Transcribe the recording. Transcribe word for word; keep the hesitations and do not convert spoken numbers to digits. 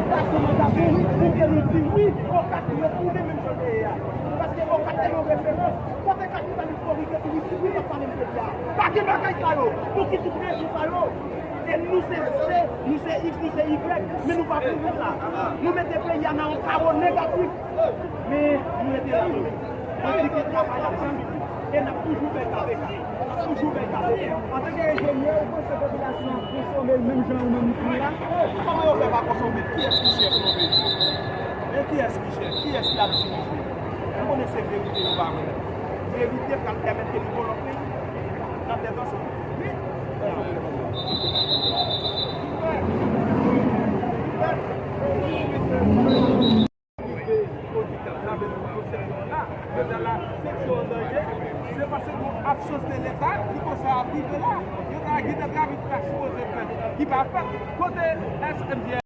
Gason mwen, gason, wi, pou ke nou di wi, Okap retounen menm jan l te ye a. Paske Okap te yon referans. Kote kapital istorik epi li sou wi, n ap pale m jodi a. Pa gen bagay sa yo. Pou ki tout rezon sa yo? E nou se, se, nou se X, nou se Y, men nou pa pou ret la. Nou mete peyi a nan yon kawo negatif. Men nou rete la, nou menm. Mwen di ke travay la fini. E n ap toujou fè K P K. N ap toujou fè K P K. Antanke enjenyè, ou panse popilasyon an konsome l menm jan ou menm ou la? Kòman yo fè pa konsome? Kiyès ki chèf nan peyi? Men kiyès ki chèf? Kiyès ki ap dirije? Nou konnen se verite yo pa vle. Verite pral pèmèt ke nou pran lòt peyi nan tèt ansanm. Wi. Rive, rive, rive. Rive, rive. Sa vle di pwodiktè, sa vle di pwodiksyon an la, yo ta la seksyon an danje, se paske gon absans de Leta ki fè sa ap rive la. Yo ta gentan travay ki pa sipoze fèt, ki pa fèt. Kote S N D S?